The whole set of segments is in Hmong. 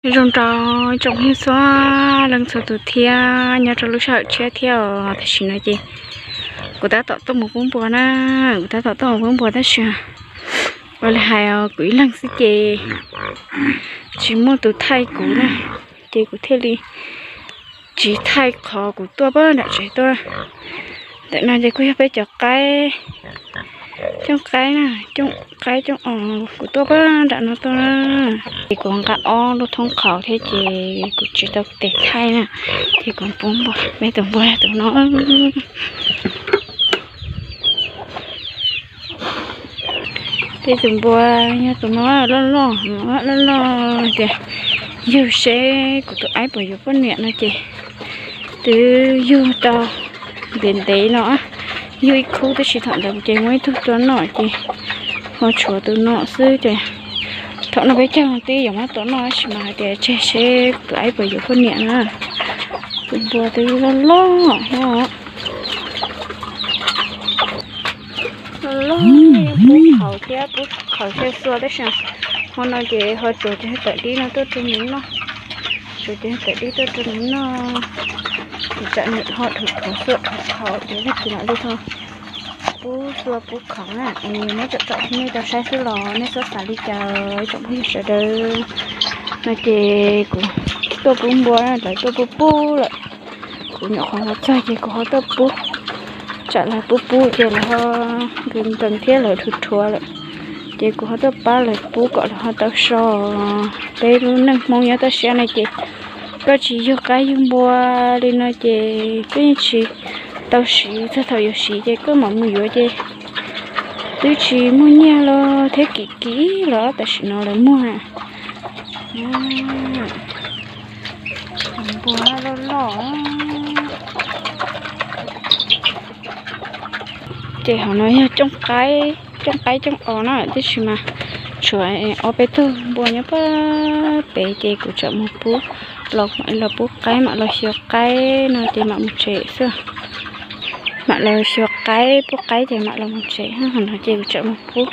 Zoo rau tsoom phooj ywg txhua leej txhua tus thiab nyob rau lub sij hawm tshiab thiab os. Tam sim no ces kuv tab tom tuaj mus pub npua na, kuv tab tom tuaj mus pub npua tab sis ua li hais kuv ib leeg xwb ces tsis muaj tus thaij kuv na, ces kuv thiaj li tsis thaij qhov kuv tuaj pab nram tsev tuaj. Ntawm no ces kuj yog peb cov qaib, cooj qaib na, cooj qaib cooj os kuv tuaj pab nram no tuaj na. Ces kuv nqa ob lub thoob qhaus thiab ces kuv tsis tau tes thaij na, ces kuv pub npua, peb tus npua yog tus no. Peb tus npua yog tus no, loj loj loj loj tias yug seb kuv tus aib puas yuav poj niam no ces twb yug tau ntev ntev no, yug ib khub tab sis thaum ntawd ces muaj ib tug tua noj ces ho tshuav tus no xwb ces thaum no peb caug twb yuav muab tua noj tab sis mas hais tias tseg seb kuv tus aib puas yuav poj niam na. Tus npua twb loj loj thiab. Loj loj, pub qhaus thiab pub qhaus xya xua tab sis hmo no ces ho tsuas cov tawm dib no tuaj rau nws noj. Tsuas cov tawm dib tuaj rau nws noj, tsam nws ho dhuav dhuav xua dhuav qhaus ces tag kis mam li ho pub xua pub qhaus na. Es muab tsom tsom nej tau saib xwb los nej txhob xav li cas tsoom phooj ywg sawv daws. No ces kuv tuaj pub npua, lawv tuaj pub pub lawm. Kuv nyuam qhuav los txog ces kuv ho tuaj pub, tsam lawv pub pub ces lawv ho nkws nkees thiab lawv dhuav dhuav lawm. Ces kuv ho tuaj pab lawv pub kom lawv ho tau so. Peb lub neej Hmoob nyob toj siab no ces koj tsis yug qaib yug npua li no ces koj yeej tsis tau siv, txog thaum yuav siv ces koj mam mus yuav ces twb tsis muaj nyiaj los thiab, kim kim los tam sim no lawv muag. Npua loj loj. Ces hauv no yog cooj qaib, cooj qaib cooj os na, tab sis mas tshuav ob peb tug npua nyob pab pem ces kuv tseem mus pub, los mam los pub qaib mam los xyuas qaib no ces mam mus tsev xwb. Mam los xyuas qaib pub qaib ces mam los mus tsev, hauv no ces kuv tseem mus pub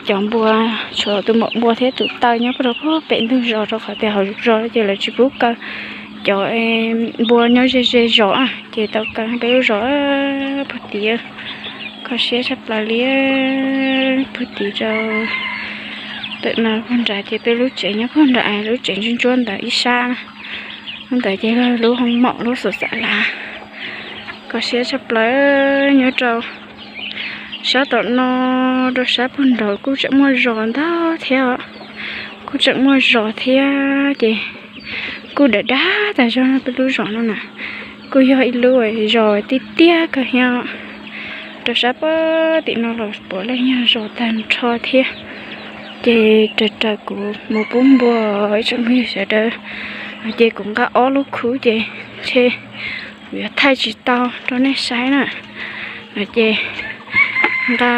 cov npua, tshuav tus maum npua thiab tus taw nyob puag rau pem ntug zos rau qhov tias hauv zos ces lawv tsis pub kaw cov npua nyob ze ze zos ces tau kaw peb lub zos puag tid. Kho siab tshaj plaws li. Puag tid rau ntawm no puag nrad ces peb lub tsev nyob puag nrad, lub tsev ntsuab ntsuab ntawd ib sab. Lub ntawd ces lub hoob maum lub xus xav lav. Kho siab tshaj plaws. Nyob rau sab tom no rau sab puag nraud kuj tseem muaj zos ntau thiab, kuj tseem muaj zos thiab ces kuj dav dav tas zog peb lub zos no na. Kuj yog ib lub zos tiaj tiaj kawg thiab. Rau sab puag tim no los puav leej yog zos tag nrho thiab. Ces raws raws kuv mus pub npua ib tsoom phooj ywg sawv daws, ces kuv nqa ob lub khub ces ntshe kuv yuav thaij tsis tau rau nej saib na. No ces nqa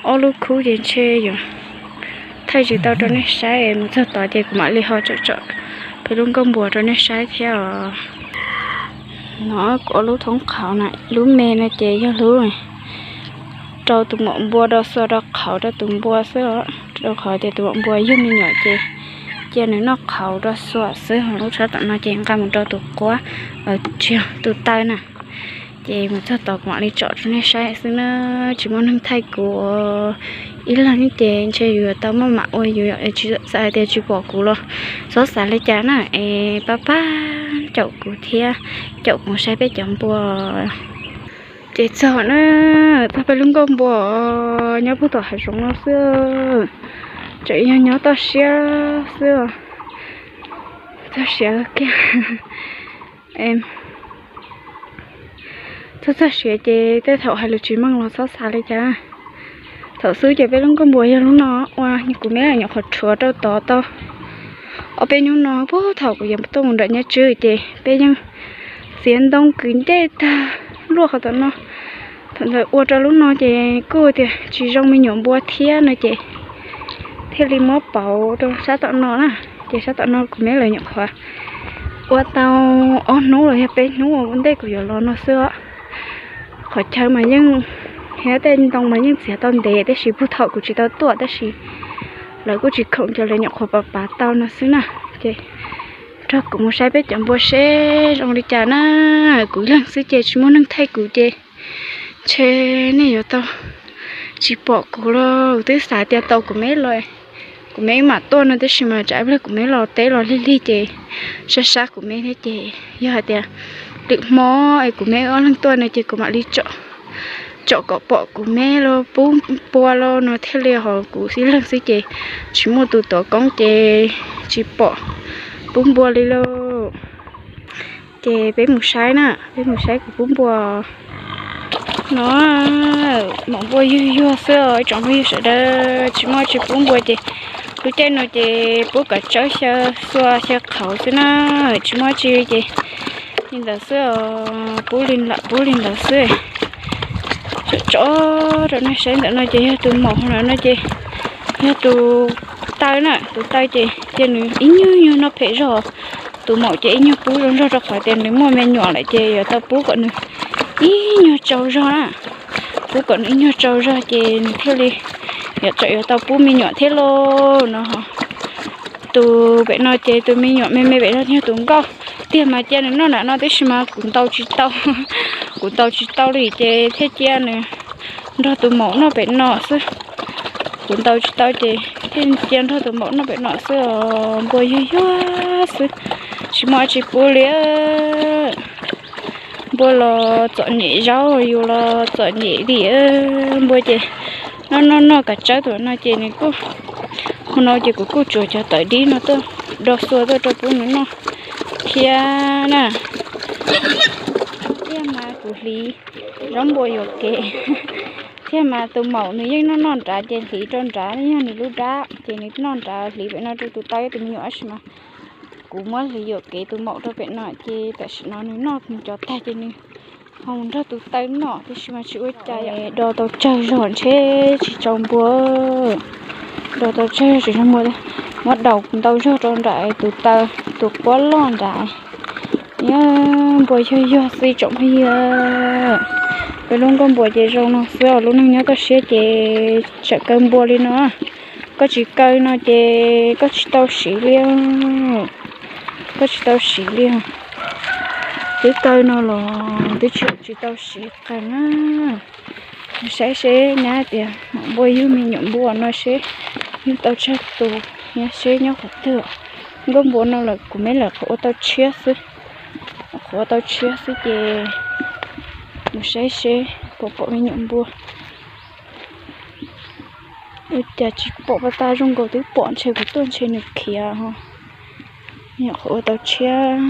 ob lub khub ces ntshe yuav thaij tsis tau rau nej saib, mus txog tod ces kuv mam li ho tsom tsom peb lub nkuaj npua rau nej saib thiab os. No kuv ob lub thoob qhaus na, lub me no ces yog lub rau tus maum npua rau xuas rau qhauv rau tus npua xwb os, rau qhov tias tus maum npua yug me nyuam ces cia nws noj qhauv rau xuas xwb. Lub sab tom no ces nqa mus rau tus quab, tsis yog tus taw na. Ces mus txog tod kuv mam li tsom rau nej saib xwb na, tsis muaj neeg thaij kuv ib leeg ces ntshe yus yuav tau maj mam ua yus, tsis txawm hais tias tsis pom kuv los txhob xav li cas na, es pab pab caum kuv thiab, caum kuv saib peb cov npua. Ces txog na, txog peb lub nkuaj npua nyob puag tom hav zoov no xwb, tseem yog nyob toj siab xwb, txog siav kiag. Txog txog siav ces tej thaum hais lus tsis meej los txhob xav li cas. Thaum xub ces peb lub nkuaj npua yog lub no, ua kuv me nyuam qhuav rhuav rau tod tau ob peb hnub no, puag thaum kuv yuav tuaj mus nram Nyiaj Tswb ces peb yeej txiav ntoo kwv ncej tag luaj qhov tom no. Thaum ntawd ua rau lub no ces kuj tias tsis zoo me nyuam npua thiab no ces thiaj li muab pauv rau sab tom no na. Ces sab tom no kuv me lawv nyuam qhuav ua tau ob hnub los yog peb hnub ua ntej kuv yuav los no xwb os. Qhov chaw mas yeej, thiab tej ntoo mas yeej txiav tau ntev tab sis puag thaum kuv tsis tau tuaj tab sis Lawv kuj tsis khoom ces lawv nyuam qhuav pav pav tau no xwb na. Ces nrog kuv mus saib peb cov npua seb zoo li cas na. Kuv ib leeg xwb ces tsis muaj neeg thaij kuv ces ntshe nej yuav tau tsis pom kuv los. Twb xav tias tau kuv me los, kuv me mam tuaj no, tab sis mas tsam ib pliag kuv me los teb los lig lig ces sab sab kuv me thiab ces yog hais tias lwm hmo es kuv me ob leeg tuaj no ces kuv mam li tsom kom pom kuv me los pub npua los no thiaj li. Ho kuv ib leeg xwb ces tsis muaj tus tuav koob ces tsis pom pub npua li lauj. Ces peb mus saib na, peb mus saib kuv pub npua no. Maum npua yuag yuag xwb os ib tsoom phooj ywg sawv daws, tsis muaj tsis pub npua ces lub caij no ces pub kav tsawb xyaw xua xyaw qhauv xwb na, tsis muaj tsi ces li ntawd xwb os, pub li ntawd xwb. Tsom tsom rau nej saib ntawm no ces yog tus maum, no ces yog tus taw na, tus taw ces cia nws ib nyuag nyuag noj phem zog. Tus maum ces ib nyuag pub zoo zog rau qhov tias nws muaj me nyuam lawm ces yuav tau pub kom nws ib nyuag tsau zog na. Pub kom nws ib nyuag tsau zog ces nws thiaj li yuav tsam yuav tau pub me nyuam thiab lauj no. Tus pem no ces tus me nyuam me me pem no yog tus nkauj. Tiag mas cia nws noj nram no tib si mas kuv ntaus tsis tau, kuv ntaus tsis tau li ces thiaj cia nws nrog tus maum noj pem no xwb. Kuv ntaus tsis tau ces thiaj cia nrog tus maum noj pem no xwb os. Npua yuag yuag xwb, tsis muaj dab tsi pub li. Npua los txom nyem zaub, yus los txom nyem dim. Npua ces noj noj noj kav tsawb tus no ces nws kuj, hmo no ces kuv kuj tsuav cov tawv dib no tuaj do xua tuaj rau pub nws noj thiab na. Tiag mas kuv hliv zaub npua yuam kev, thiab mas tus maum nws yeej noj noj nrad ces hliv rau nrad, yog nws lub dab ces nws noj nrad, hliv pem no rau tus taw tus me nyuam tab sis mas kuv muab hliv yuam kev tus maum rau pem no ces tam sim no nws noj nws cov tag ces nws ho mus nrog tus taw noj, tab sis mas tsis ua cas. Do tau tsawg zog ntshe tsis tsaus npua, do tau tsawg zog tsis tsaus npua. Muab daus ntau zog rau nram tus taw, tus quab loj nrad. Nyob npua yog yog xwb tsoom phooj ywg. Peb lub nkauj npua ces zoo no xwb os, lub neej nyob toj siab ces tseem kaw npua li no. Koj tsis kaw no ces koj tsis tau siv li, koj tsis tau siv li. Twb kaw no los twb tsis, tsis tau siv qees na. Saib seb nyab tias maum npua yug me nyuam npua no seb yug tau tsawg tus, nyab seb nyob qhov twg. Nkauj npua no lawm kuv me lawv qhov ua tau tshiab xwb, qhov ua tau tshiab xwb ces mus saib seb puas pom me nyuam npua. Ua cas tsis pom pas tas zoo nkaus twb pom ntshe kuv tuaj ntshe nws khiav ho. Nyuam qhuav ua tau tshiab,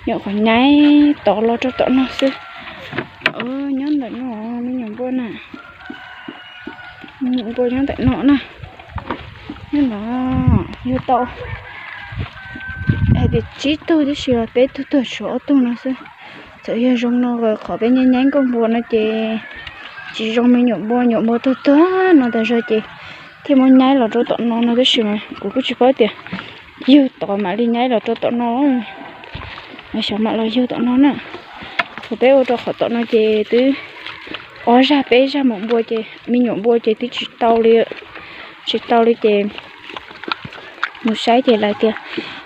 nyuam qhuav nyaib tod los rau tom no xwb. Nyob ntawm no me nyuam npua na, me nyuam npua nyob ntawm no na. Nyob no yug tau hais tias tsib tug tib si, peb tug tuag tshuav ob tug no xwb. Txawm yog zoo no qhov peb nyaib nyaib nkauj npua no ces tsis zoo me nyuam npua, nyuam npua tuag tuag no tas zog ces thiaj muab nyaib los rau tom no no tab sis mas kuv kuj tsis paub tias yug tod mam li nyaib los rau tom no, xyov mam los yug tom no na. Thaum peb ua rau qhov tom no ces twb ob zag peb zag maum npua ces me nyuam npua ces twb tsis tau li, tsis tau li ces mus saib ces lawv tias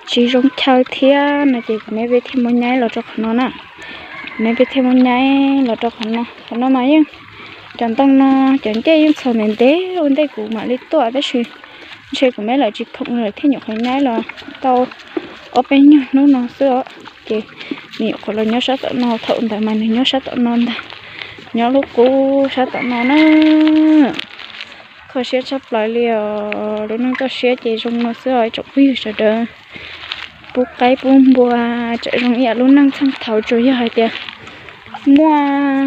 tsis zoo chaw thiab no ces kuv me peb thiaj muab nyaib los rau qhov no na. Kuv me peb thiaj muab nyaib los rau qhov no. Qhov no mas yeej cov ntoo no cov ncej yeej txhos ntev ntev ua ntej kuv mam li tuaj tab sis ntshe kuv me lawv tsis khoom lawm thiaj nyuam qhuav nyaib los tau ob peb nyuag hnub no xwb os. Ces nws nyuam qhuav los nyob sab tom no, thaum ntawd mas nws nyob sab tom no ntag, nyob lub qub sab tom no na. Kho siab tshaj plaws li os, lub neej toj siab ces zoo no xwb os ib tsoom phooj ywg sawv daws. Pub qaib pub npua, tseem zoo ib yam lub neej txheej thaud tsuas yog hais tias muaj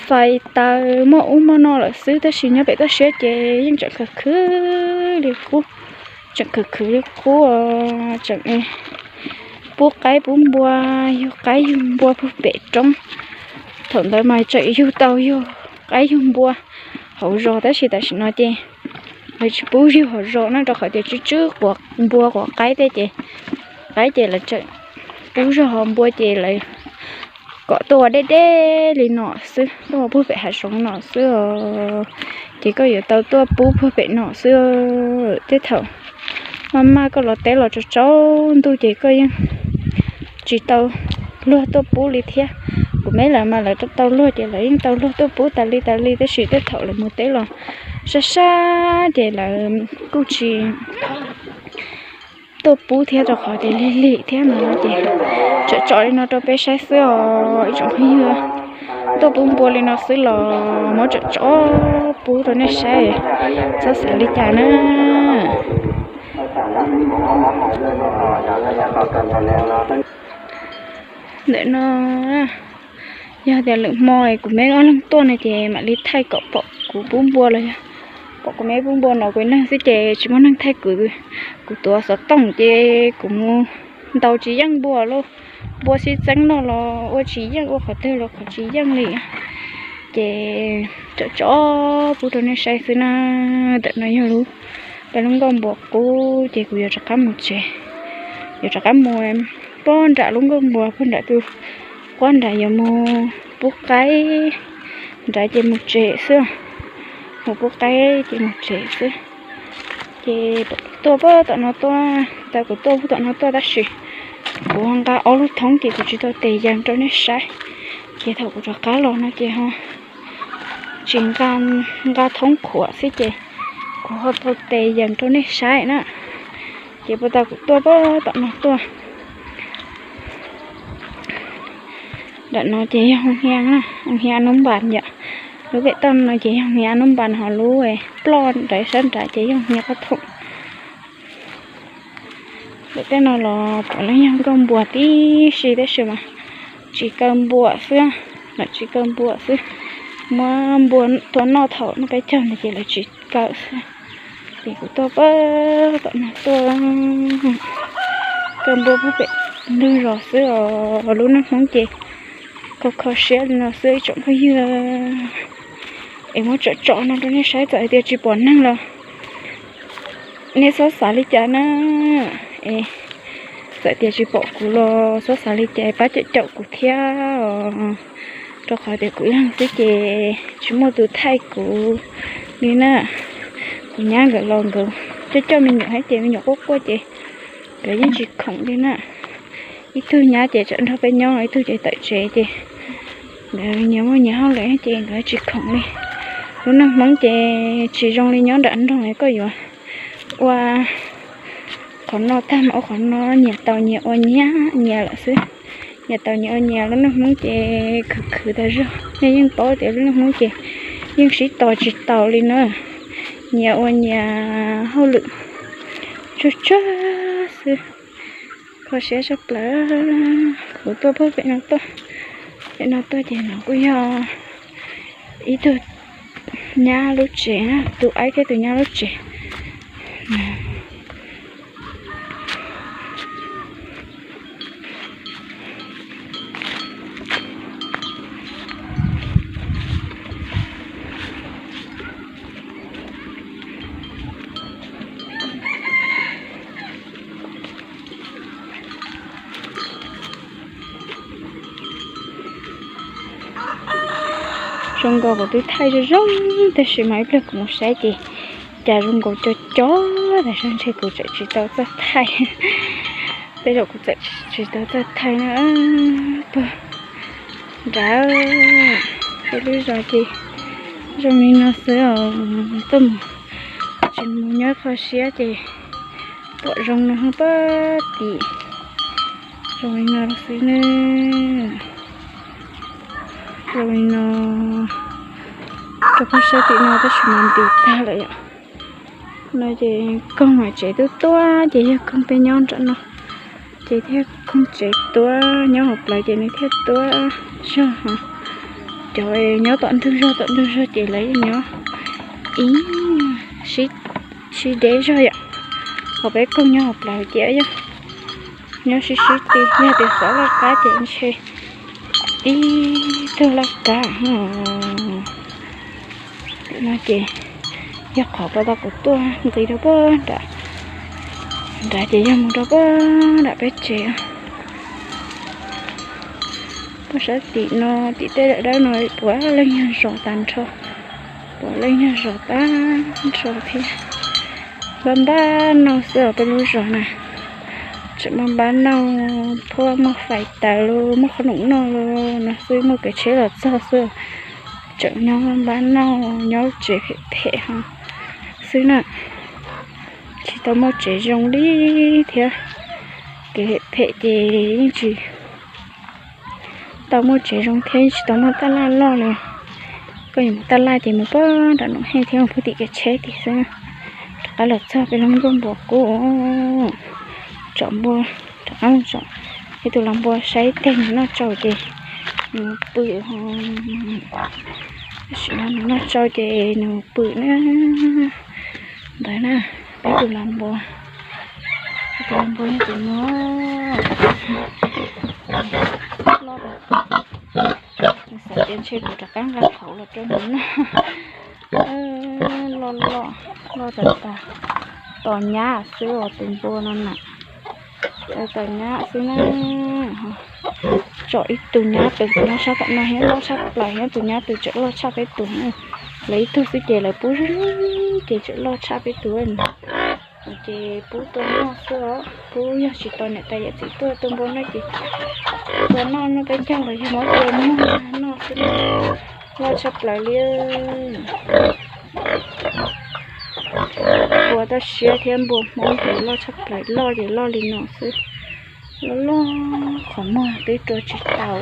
fais taws muaj ub muaj no lawm xwb tab sis nyob pem toj siab ces yeej tseem khwv khwv li qub, tseem khwv khwv li qub, tseem pub qaib pub npua, yug qaib yug npua puag pem roob. Thaum ntawd mas tseem yug tau yug qaib yug npua hauv zos tab sis tam sim no ces lawv tsis pub yug hauv zos no rau qhov tias tswb tswb npua quav qaib tej ces qaib ces lawv tseem pub zog ho npua ces lawv kom tuaj ua deb deb li no xwb, tuaj ua puag pem hav zoov no xwb os. Ces koj yuav tau tuaj pub puag pem no xwb. Tej thaum maj maj koj los teb los tsaus tsaus ntuj ces koj yeej tsis tau luag tuaj pub li thiab. Kuv me lawv mas lawv tau luag ces lawv yeej tau luag tuaj pub tas li tas li, tab sis tej thaum lawv mus teb los sab sab ces lawv kuj tsis tuaj pub thiab, rau qhov tias lig lig thiab no ces tsom tsom li no rau peb saib xwb os ib tsoom phooj ywg. Tuaj pub npua li no xwb los muab tsom tsom pub rau nej saib, txhob xav li cas na. Ntawm no yog tias lwm hmo kuv me ob leeg tuaj no ces mam li thaij kom pom kuv pub npua los yog pom kuv me pub npua no kuv ib leeg xwb ces tsis muaj neeg thaij kuv. Kuv tuav xov tooj ces kuv mus ntaus tsis yeej npua lauj. Npua sib txeeb no los ua tsis yeej, ua qhov twg los qhov tsis yeej li. Ces tsom tsom pub rau nej saib xwb na. Ntawm no yog lub, peb lub nkuaj npua qub ces kuv yuav rov qab mus tsev. Yuav rov qab mus puag nram lub nkuaj npua puag nram tus quab nrad yuav mus pub qaib nrad ces mus tsev xwb. Mus pub qaib ces mus tsev xwb. Ces tuaj puag tom no tuaj, tau kuv tuaj puag tom no tuaj tab sis kuv nqa ob lub thoob ces kuv tsis tau tes yees rau nej saib. Ces thaum kuv rov qab los no ces ho tsis nqa, nqa thoob khuam xwb ces kuv ho tau tes yees rau nej saib na. Ces puag ta kuv tuaj puag tom no tuaj. Nram no ces yog hoo hia, hoo hia Nub Npas yom. Lub pem toj no ces yog hoo hia Nub Npas, ho lub ploj nrad sab nrad ces yog hoo hia Qab Thoom. Ntawm tej no los puav leej yog nkuaj npua tib si tab sis mas tsis kaw npua xwb, lawv tsis kaw npua xwb. Muab npua tua noj thaum noj peb caug ntawd ces lawv tsis kaw xwb. Ces kuv tuaj puag tom no tuaj, kaw npua puag pem ntug zos xwb os. Lub neej Hmoob ces kho kho siab li no xwb ib tsoom phooj ywg. Es muab tsom tsom no rau nej saib, txawm hais tias tsis pom neeg los nej txhob xav li cas na. Es txawm tias tsis pom kuv los txhob xav li cas, pab caum caum kuv thiab os. Rau qhov tias kuv ib leeg xwb ces tsis muaj tus thaij kuv li na. Kuv nyab nkawd los nkawd coj coj me nyuam thiab ces me nyuam quaj quaj ces nkawd yeej tsis khoom li na. Ib tug nyab ces tseem nrog peb nyob, ib tug ces tawm tsev ces nkawd nyias muaj nyias hauj lwm ces nkawd tsis khoom li. Lub neej Hmoob ces tsis zoo li nyob nram nroog es koj yuav ua qhov no tag mas ua qhov no, nyias tau nyias ua nyias nyias lawm xwb. Nyias tau nyias ua nyias, lub neej Hmoob ces khwv khwv tas zog. Nej yeej paub tias lub neej Hmoob ces yeej sib tos tsis taus li na. Nyias ua nyias hauj lwm tsawg tsawg xwb. Kho siab tshaj plaws. Kuv tuaj puag pem no tuaj, pem no tuaj ces no kuj yog ib tug nyab lub tsev, tus aib thiab tus nyab lub tsev. Zoo nkaus kuv twb thaij zoo zoo, tab sis mas ib pliag kuv mus saib ces cas zoo nkaus co co tas zog ntshe kuv txawm tsis tau txawj thaij. Tej zaum kuv txawm tsis tau txawj thaij na. Puag nrad peb lub zos ces zoo li no xwb os. Tuaj mus tsis mus nyob kho siab ces pom zoo no puag tim. Zoo li no xwb ne. Zoo li no. Rau puag sab tim no tab sis mas ntis tag lawm yom. No ces koog mas tsev tuaj tuaj ces yog koog peb nyob nram no ces thiaj koog tsev tuaj, nyob hauv plawv ces nws thiaj tuaj zog. Cov nyob tom ntug zog tom ntug zog ces lawv yeej nyob ib sib deb zog yom. Ho peb koog nyob hauv plawv ces yog nyob sib sib ti, yog tias xov laj kab ces ntshe ib tug laj kab. No ces yog qhov puag ta kuv tuaj nqis rau puag nram, nrad ces yog mus rau puag nram peb tsev. Sab tim no, tim tej daim dawb no puav leej yog zos tag nrho, puav leej yog zos tag nrho thiab. Npab npab nauj xwb os, peb lub zos na. Tseem muaj npab nauj, phuaj muaj fais taws los, muaj qhob noom noj los no xwb, muaj kev tsheb los txog xwb. Tseem nyob npab nauj, nyob tsev phem phem ho xwb na. Tsis tau muaj tsev zoo li thiab. Kev phem phem ces yeej tsis tau muaj tsev zoo thiab, tsis tau muaj taj laj loj li. Koj yuav mus taj laj ces mus puag nram Noom Hej thiab mus puag tim kev tsheb tim xwb. Rov qab los txog peb lub nkuaj npua qub, tsom npua, rov qab mus tsom. Ib tug los npua saib teg nws noj tsau ces nws pw. Tam sim no nws noj tsau ces nws pw na. Ntawd na, peb tus los npua, tus los npua yog tus no. Xav tias ntshe kuv rov qab nqa qhauv los rau nws noj. Loj loj, loj tas tas. Tos nyab xwb os, tus npua no na. Tos nyab xwb na. Tsom ib tug nyab tus nyob sab tom no thiab loj tshaj plaws thiab, tus nyab tus tseem loj tshaj peb tus. Lawv ib tug xwb ces lawv pub ces tseem loj tshaj peb tus. Ces pub tua noj xwb os, pub yog tsis tos niam tais yawm txiv tuaj tua npua no ces tua noj, noj peb caug los yog muab tua noj xwb. Loj tshaj plaws li. Npua toj siab thiab npua Hmoob ces loj tshaj plaws, loj ces loj li no xwb. Loj loj qhov muag twb rua tsis tau.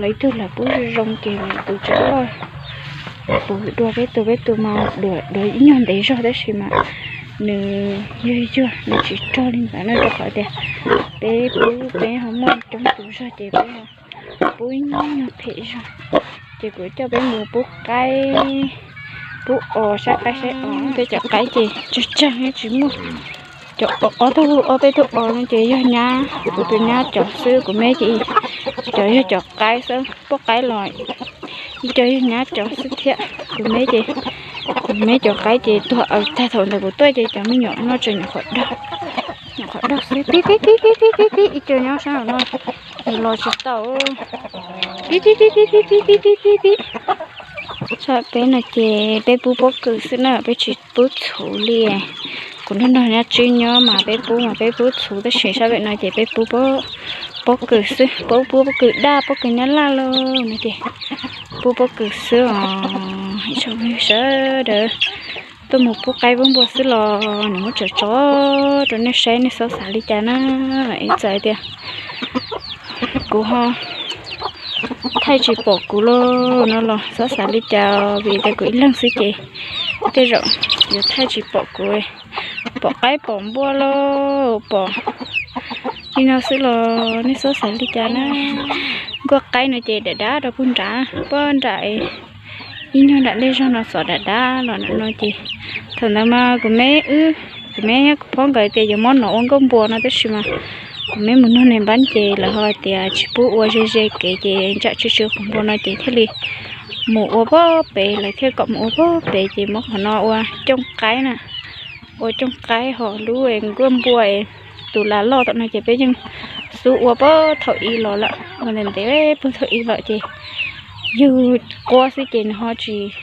Lawv ib tug lawv pub zoo zoo ces lawv tus tseem loj, puv dua peb tus, peb tus mas dua ib nyuag ntev zog tab sis mas nws yog yog nws tsis rog li ntawd na, rau qhov tias peb pub peb ho muaj coob tus zog ces peb pub ib nyuag phem zog. Ces kuv coj peb mus pub qaib, pub os, saib qaib saib os. Peb cov qaib ces tsawg tsawg thiab tsis muaj. Cov ob tug, ob peb tug os no ces yog nyab, kuv tus nyab cov xwb, kuv me ces cov yog cov qaib xwb, pub qaib los ib co yog nyab cov xwb thiab. Kuv me ces, kuv me cov qaib ces tuag aws tag, thaum ntawd kuv tuaj ces cov me nyuam no tseem nyuam qhuav dog, nyuam qhuav dog xwb. Pib pib pib pib pib pib, ib co nyob sab no, nws los tsis tau. Pib pib pib pib pib pib pib pib pib. Peb no ces peb pub pob kws xwb na, peb tsis pub txhuv li. Kuv nrog nrog nyab tswb nyob mas peb pub mas peb pub txhuv, tab sis sab pem no ces peb pub pob kws xwb, pub pob kws daj, pob kws nyab laj lauj no ces pub pob kws xwb os. Ib tsoom phooj ywg sawv daws, tuaj mus pub qaib pub npua xwb los nws muab tso tso rau nej saib, nej xob xav li cas na. Ib txawm tias kuv ho thaij tsis pom kuv lauj no los xob xav li cas, vim tias kuv ib leeg xwb ces tej zaum yuav thaij tsis pom kuv, pom qaib pom npua lauj, pom li no xwb los nej xob xav li cas na. Nkuaj qaib no ces dav dav rau puag nrad, puag nram ib nyuag nram dej zog no xov dav dav los no ces thaum ntawd mas kuv me wb, kuv me thiab kuv phob nkawd tias yuav muab no ua nkuaj npua no tab sis mas kuv me mus nug niam npab ces lawv ho hais tias tsis pub ua ze ze kev ces ntsam tsw tsw qhov npua no ces thiaj li mus ua pob pem, lawv thiaj kom mus ua pob pem ces muab qhov no ua cooj qaib na, ua cooj qaib ho lub nkuaj npua. Tus lav loj tom no ces peb yeej xub ua puag thaum ub los lawm, ua ntev ntev puag thaum ub lawm ces yug quab xwb ces nws ho tsis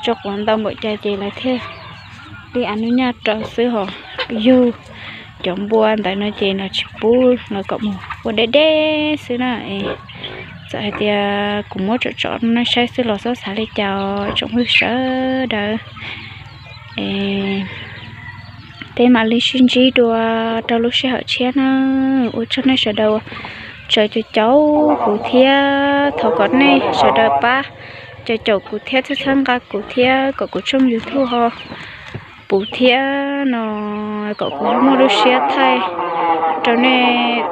tso quav ntau npaum cas ces lawv thiaj li a nub nyaj rau xwb ho. Yug cov npua ntawd no ces nws tsis pub, lawv kom mus ua deb deb xwb na. Txawm hais tias kuv muab tsom tsom nej saib xwb los xob xav li cas tsoom phooj ywg sawv daws. Peb mam li sib ntsib dua rau lub sij hawm tshiab na. Ua tsaug nej sawv daws tseem caum caum kuv thiab, thov kom nej sawv daws pab caum caum kuv thiab, txhawb txhawb nqa kuv thiab, kom kuv tshooj YouTube ho puv thiab no, kom kuv ho muaj lub siab thaij rau nej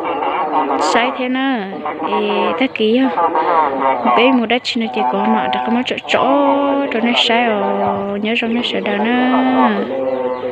saib thiab na. Es tag kis yog peb mus dab tsi no ces kuv mam rov qab muab tsom tsom rau nej saib os. Nyob zoo nej sawv daws na.